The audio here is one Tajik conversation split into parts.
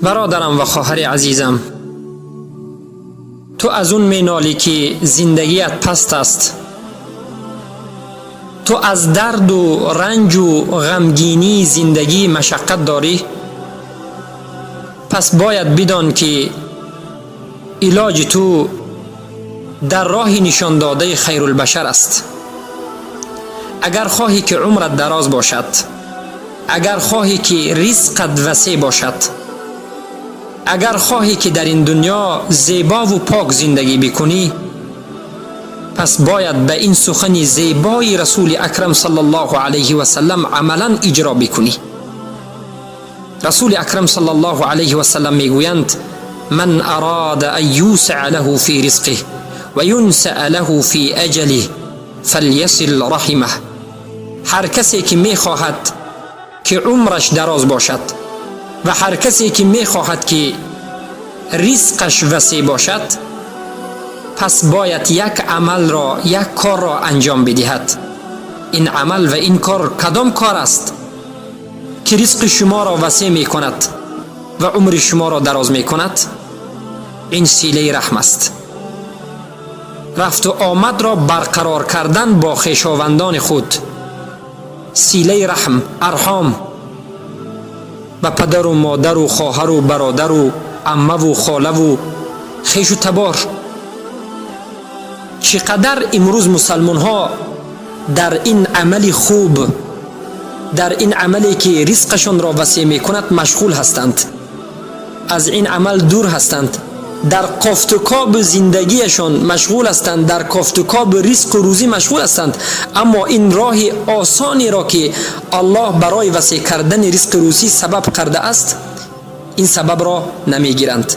Бародарам ва хоҳари азизам, ту аз он менолӣ, ки зиндагият паст аст. Ту аз дарду ранҷу ғамгинии зиндагӣ машаққат дорӣ. Пас бояд бидон, ки илоҷи ту дар роҳи нишондодаи хайрулбашар аст. Агар хоҳӣ, ки умрат дароз бошад, агар хоҳӣ, ки ризқат васеъ бошад, агар хоҳӣ, ки дар ин дунё зебову пок зиндагӣ бикунӣ, пас бояд ба ин сухани зебои Расули Акрам саллаллоҳу алайҳи васаллам амалан иҷро бикунӣ. Расули Акрам саллаллоҳу алайҳи васаллам мегӯянд: «من أراد أن يوسع له في رزقه وينسأ له في أجله فليصل رحمه». Ҳар касе ки мехоҳад, ки умраш дароз бошад, ва ҳар касе ки мехоҳад, ки ризқаш васеъ бошад, пас бояд як амалро, як корро анҷом бидиҳад. Ин амал ва ин кор кадом кор аст, ки ризқи шуморо васеъ мекунад ва умри шуморо дароз мекунад? Ин силаи раҳм аст, рафту омадро барқарор кардан бо хешовандони худ. Силаи раҳм, арҳом, ба падару модару хоҳару бародару аммаву холаву хешу табор. Чӣ қадар имрӯз мусалмонҳо дар ин амали хуб, дар ин амале ки ризқашонро васеъ мекунад, машғул ҳастанд, аз ин амал дур ҳастанд, дар кофтукоби зиндагиашон машғул ҳастанд, дар кофтукоби ризқу рӯзӣ машғул ҳастанд, аммо ин роҳи осонеро, ки Аллоҳ барои васеъ кардани ризқи рӯзӣ сабаб кардааст, ин сабабро намегиранд.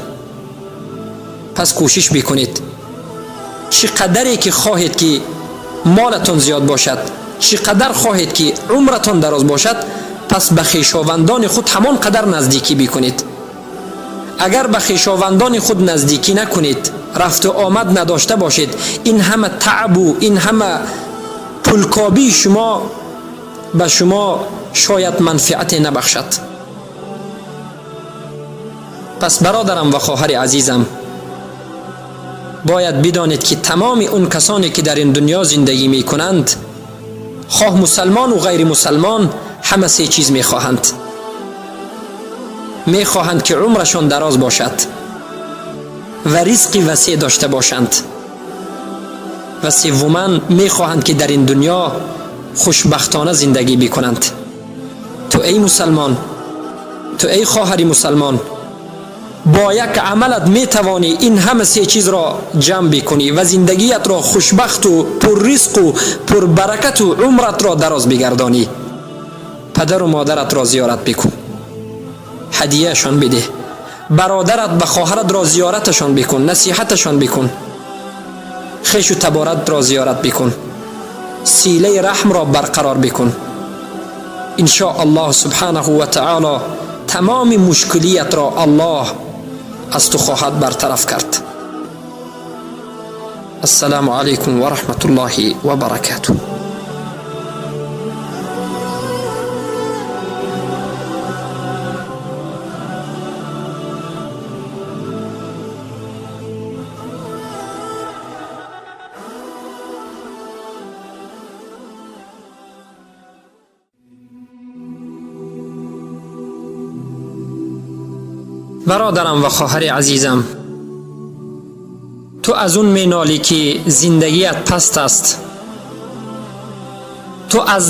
Пас кӯшиш бикунед, чӣ қадаре ки хоҳед, ки молатон зиёд бошад, чӣ қадар хоҳед, ки умратон дароз бошад, пас ба хешовандони худ ҳамон қадар наздикӣ бикунед. Агар ба хешовандони худ наздикӣ накунед, рафту омад надошта бошед, ин ҳама таъбу ин ҳама пулкобии шумо ба шумо шояд манфиате набахшад. Пас, бародарам ва хоҳари азизам, бояд бидонед, ки тамоми он касоне ки дар ин дунё зиндагӣ мекунанд, хоҳ мусалмону ғайри мусалмон, ҳама се чиз мехоҳанд: мехоҳанд, ки умрашон дароз бошад ва ризқи васеъ дошта бошанд, ва севуман, мехоҳанд, ки дар ин дунё хушбахтона зиндагӣ бикунанд. Ту эй мусалмон, ту эй хоҳари мусалмон, бо як амалат метавонӣ ин ҳама се чизро ҷамъ бикунӣ ва зиндагиятро хушбахту пурризқу пурбаракату умратро дароз бигардонӣ. Падару модаратро зиёрат бикун, ҳадияашон бидеҳ, бародарат ба хоҳаратро зиёраташон бикун, насиҳаташон бикун, хешу таборатро зиёрат бикун, силаи раҳмро барқарор бикун. Иншо Аллоҳ субҳанаҳу ва таоло тамоми мушкилиятро Аллоҳ аз ту хоҳад бартараф кард. Ассалому алайкум ва раҳматуллоҳи ва баракатуҳ. Бародарам ва хоҳари азизам, ту аз он менолӣ, ки зиндагият паст аст. Ту аз